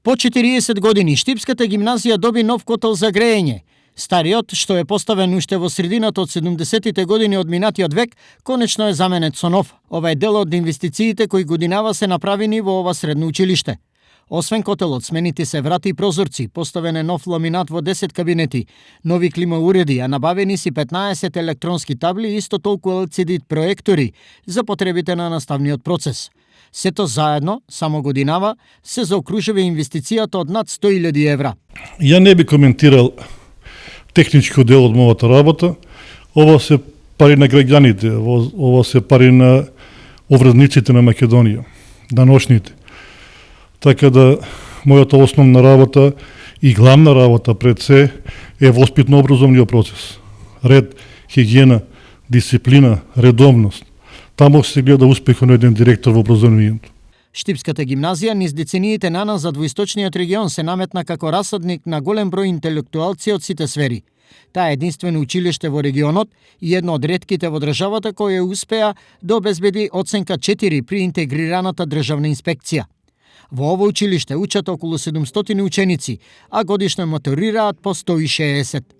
По 40 години Штипската гимназија доби нов котел за грејење. Стариот, што е поставен уште во средината од 70-тите години од минатиот век, конечно е заменет со нов. Ова е дел од инвестициите кои годинава се направени во ова средно училиште. Освен котелот, сменити се врати и прозорци, поставен е нов ламинат во 10 кабинети, нови климауреди, а набавени си 15 електронски табли и исто толку LCD проектори за потребите на наставниот процес. Сето заедно, само годинава, се заокружува инвестицијата од над 100.000 евра. Ја не би коментирал техничкиот дел од мојата работа. Ова се пари на граѓаните, ова се пари на оврзниците на Македонија, на ношните. Така да, мојата основна работа и главна работа пред се е воспитно-образовниот процес. Ред, хигиена, дисциплина, редовност. Таму се гледа успехот на еден директор во образованието. Штипската гимназија низ децениите наназад во источниот регион се наметна како расадник на голем број интелектуалци од сите сфери. Таа е единствено училиште во регионот и едно од ретките во државата која успеа да обезбеди оценка 4 при интегрираната државна инспекција. Во ово училиште учат околу 700 ученици, а годишно матурираат по 160.